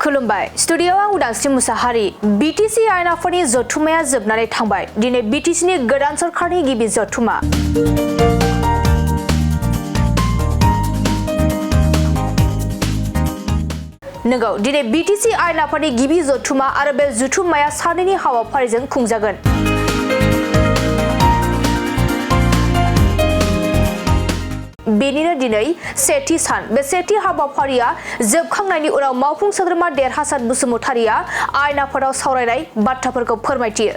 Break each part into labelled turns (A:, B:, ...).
A: खुलुमबाय स्टुडियोआव आं उदांस्रि मुसाहारि बीटीसी आयेन आफादनि जथुम्माया जोबनानै थांबाय दिनै बीटीसीनि गोदान सरकारनि गिबि जथुम्मा नंगौ दिनै बीटीसी आयेन आफादनि गिबि जथुम्मा आरो बे जथुम्माया सानैनि हाबाफारिजों खुंजागोन बेनिनो दिनै सेथि सान बे सेथि हाबाफारिया जोबखांनायनि उनाव मावफुं सोद्रोमा देरहासार बसुमतारिया आयेन आफादाव सावरायनाय बाथ्राफोरखौ फोरमायथियो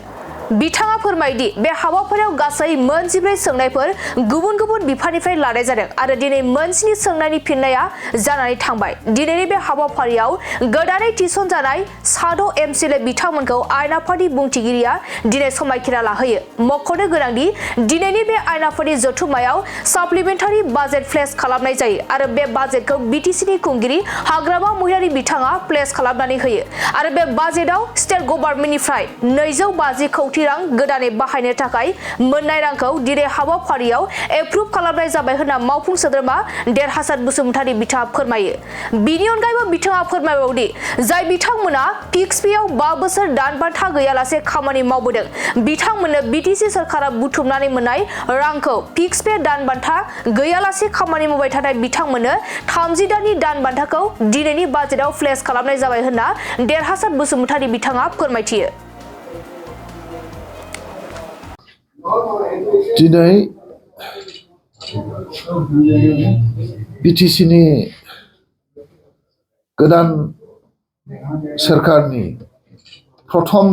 A: बिथाङा फोरमायदि बे हाबाफारियाव गासै मोन 14 सोंनायफोर गुबुन गुबुन बिफाननिफ्राय लानाय जादों आरो दिनै मोन 7 सोंनायनि फिननाया जानानै थांबाय दिनैनि बे हाबाफारियाव गोदानै थिसनजानाय साद' एमसिएलए बिथांमोनखौ आयेन आफादनि बुंथिगिरिया दिनै समायखिरा लाहोयो मख'नो गोनांदि दिनैनि बे आयेन आफादनि जथुम्मायाव साप्लिमेन्टारि बाजेट प्लेस खालामनाय जायो आरो बे बाजेटखौ बीटीसीनि खुंगिरि हाग्रामा महिलारि बिथाङा प्लेस खालामनानै होयो आरो बे बाजेटआव स्टेट गभर्नमेन्टनिफ्राय 250 कौटि रां गोदानै बाहायनो थाखाय मोननाय रांखौ दिनै हाबाफारियाव एप्रुभ खालामनाय जाबाय होनना मावफुं सोद्रोमा देरहासार बसुमतारि बिथाङा फोरमायो बिनि अनगायैबो बिथाङा फोरमायबावदि जाय बिथांमोना फिक्स पेआव 5 बोसोर दान बान्था गैयालासे खामानि मावबोदों बिथांमोननो बीटीसी सरकारा बुथुमनानै मोननाय रांखौ फिक्स पे दान बान्था गैयालासे खामानि मावबाय थानाय बिथांमोननो 30 दाननि दान बान्थाखौ दिनैनि बाजेटआव प्लेस खालामनाय जाबाय होनना देरहासार बसुमतारि बिथाङा फोरमायथियो
B: दिनै बीटीसीनि गोदान सोरखारनि प्रथम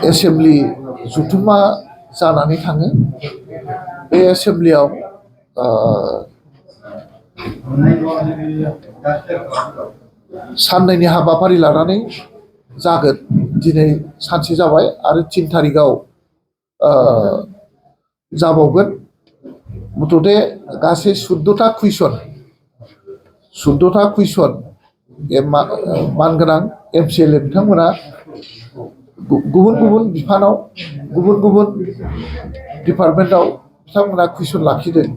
B: एसेम्बलि जथुम्मा जानानै थाङो बे एसेम्बलियाव साननैनि हाबाफारि लानानै जागोन दिनै सानसे जाबाय आरो 3 तारिखआव जाबावगोन मथथे गासै 14टा कुइसन मानगोनां एमसिएलए बिथांमोना गुबुन गुबुन बिफानाव गुबुन गुबुन डिपार्टमेन्टआव बिथांमोना कुइसन लाखिदों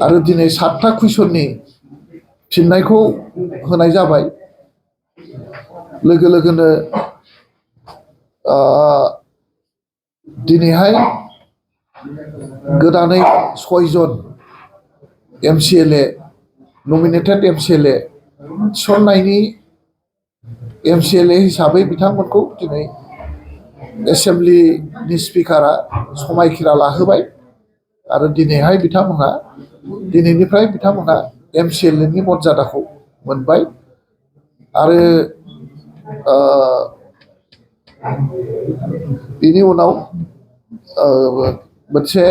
B: आरो दिनै 7टा कुइसननि फिननायखौ होनाय जाबाय लोगो लोगोनो दिनैहाय गोदानै 6 जन एमसिएलए नमिनेटेड एमसिएलए थिसननायनि एमसिएलए हिसाबै बिथांमोनखौ दिनै एसेम्बलिनि स्पिकारा समायखिरा लाहोबाय आरो दिनैहाय दिनैनिफ्राय बिथांमोना एमसिएलएनि मर्यादाखौ मोनबाय आरो बिनि उनाव मोनसे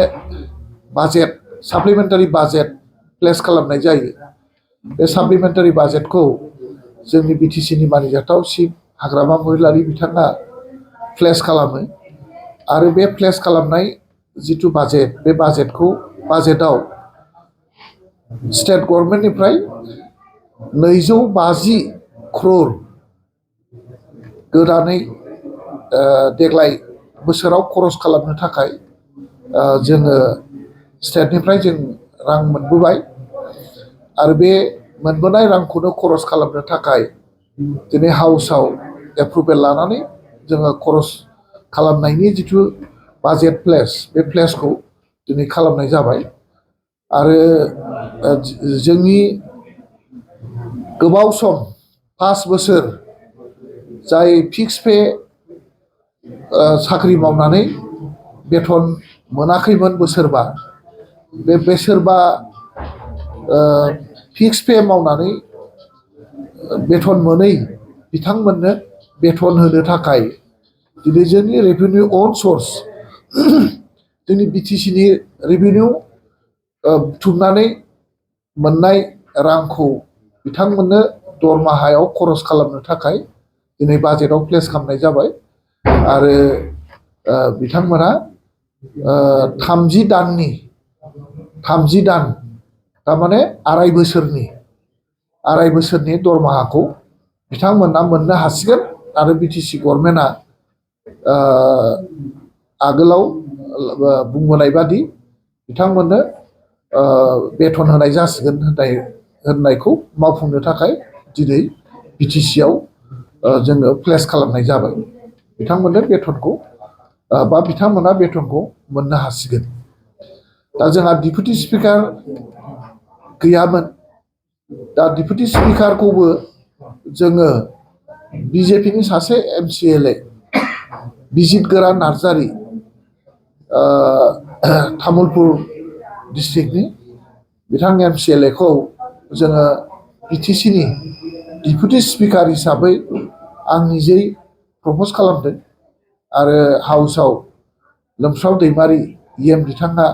B: बाजेट साप्लिमेन्टारि बाजेट प्लेस खालामनाय जायो बे साप्लिमेन्टारि बाजेटखौ जोंनि बीटीसीनि मानिजाथाव चिफ हाग्रामा महिलारि बिथाङा प्लेस खालामो आरो बे प्लेस खालामनाय जिथु बाजेट बे बाजेटआव स्टेट गभर्नमेन्टनिफ्राय 250 क्रर गोदानै देग्लाय बोसोराव खरस खालामनो थाखाय जोङो स्टेटनिफ्राय जों रां मोनबोबाय आरो बे मोनबोनाय रांखौनो खरस खालामनो थाखाय दिनै हाउसआव एप्रुभेल लानानै जोङो खरस खालामनायनि जिथु बाजेट प्लेस बे प्लेसखौ दिनै खालामनाय जाबाय आरो जोंनि गोबाव सम 5 बोसोर जाय फिक्स पे साख्रि मावनानै बेथन मोनाखैमोन बोसोरबा बे बोसोरबा फिक्स पे मावनानै बेथन मोनै बिथांमोननो बेथन होनो थाखाय दिनै जोंनि रेभिनिउ अन सर्स जोंनि बीटीसीनि रेभिनिउ बुथुमनानै मोननाय रांखौ बिथांमोननो दरमाहायाव खरस खालामनो थाखाय दिनै बाजेटआव प्लेस खालामनाय जाबाय आरो बिथांमोना 30 दान थारमाने आराय बोसोरनि दरमाहाखौ बिथांमोना मोननो हासिगोन आरो बीटीसी गभर्नमेन्टआ आगोलाव बुंबोनाय बादि बिथांमोननो बेथन होनाय जासिगोन होननाय होननायखौ मावफुंनो थाखाय दिनै BTC आव जोङो प्लेस खालामनाय जाबाय बिथांमोननो बेथनखौ बा बिथांमोना बेथनखौ मोननो हासिगोन दा जोंहा डिप्युटि स्पिकार गैयामोन दा डिप्युटि स्पिकारखौबो जोङो BJPनि सासे MCLA बिजित गोरा नार्जारी तामुलपुर डिस्ट्रिक्टनि बिथां MCLA खौ जोङो BTCनि डिप्युटि स्पिकार हिसाबै आं निजेै प्रप'ज खालामदों आरो हाउसआव लोमस्राव दैमारी EM बिथाङा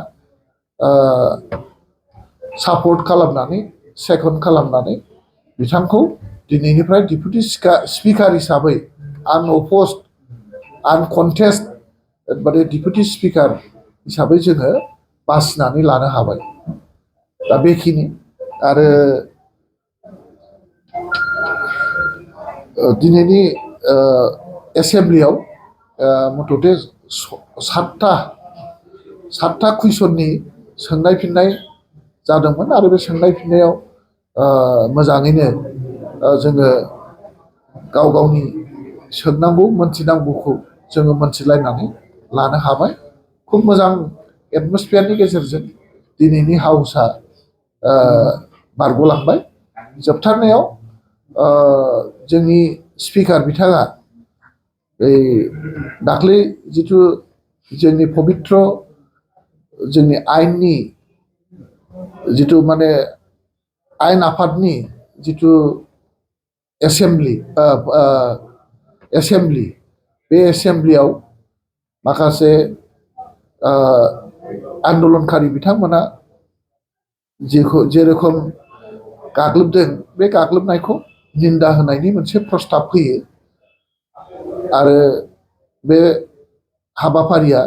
B: सापर्ट खालामनानै सेकन्ड खालामनानै बिथांखौ दिनैनिफ्राय डिप्युटि स्पिकार हिसाबै आनअप'ज्ड आनकन्टेस्ट माने डिप्युटि स्पिकार हिसाबै जोङो बासिनानै लानो हाबाय दा बेखिनि आरो दिनैनि एसेमब्लियाव मथथे 7टा कुइसननि सोंनाय फिननाय जादोंमोन आरो बे सोंनाय फिननायाव मोजाङैनो जोङो गाव गावनि सोंनांगौ मोनथिनांगौखौ जोङो मोनथिलायनानै लानो हाबाय खुब मोजां एटमस्फियारनि गेजेरजों दिनैनि हाउसआ बारग'लांबाय जोबथारनायाव जोंनि स्पिकार बिथाङा दाख्लै जिथु जोंनि पबित्र जोंनि आयेननि जिथु माने आयेन आफादनि जिथु एसेमब्लि बे एसेमब्लियाव माखासे आन्दलनकारि बिथांमोना जेरखम गाग्लोबदों बे गाग्लोबनायखौ निन्दा होनायनि मोनसे प्रस्ताब फैयो आरो बे हाबाफारिया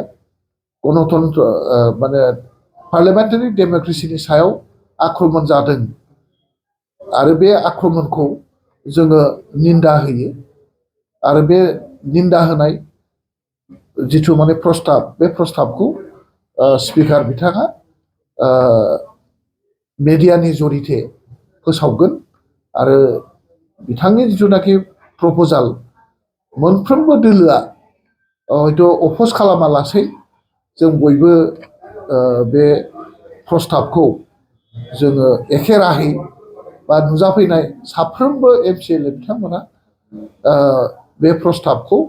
B: गणतन्त्र माने पार्लियामेन्टारि डेम'क्रेसिनि सायाव आक्रमण जादों आरो बे आक्रमणखौ जोङो निन्दा होयो आरो बे निन्दा होनाय जिथु माने प्रस्ताब बे प्रस्ताबखौ स्पिकार बिथाङा मेडियानि जरिये फोसावगोन आरो बिथांनि जिथुनाखि प्रप'जाल मोनफ्रोमबो दोलोआ हयथ' अप'ज खालामालासै जों बयबो बे प्रस्ताबखौ जोङो एखे राहे बा नुजाफैनाय साफ्रोमबो MCLA बिथांमोना बे प्रस्ताबखौ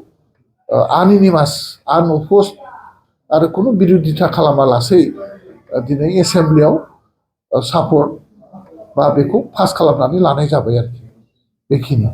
B: आनएनिमास आनअप'ज्ड आरो खुनु बिरोधिता खालामालासै दिनै एसेमब्लियाव सापर्ट बा बेखौ पास खालामनानै लानाय जाबाय आरोखि बेखिनि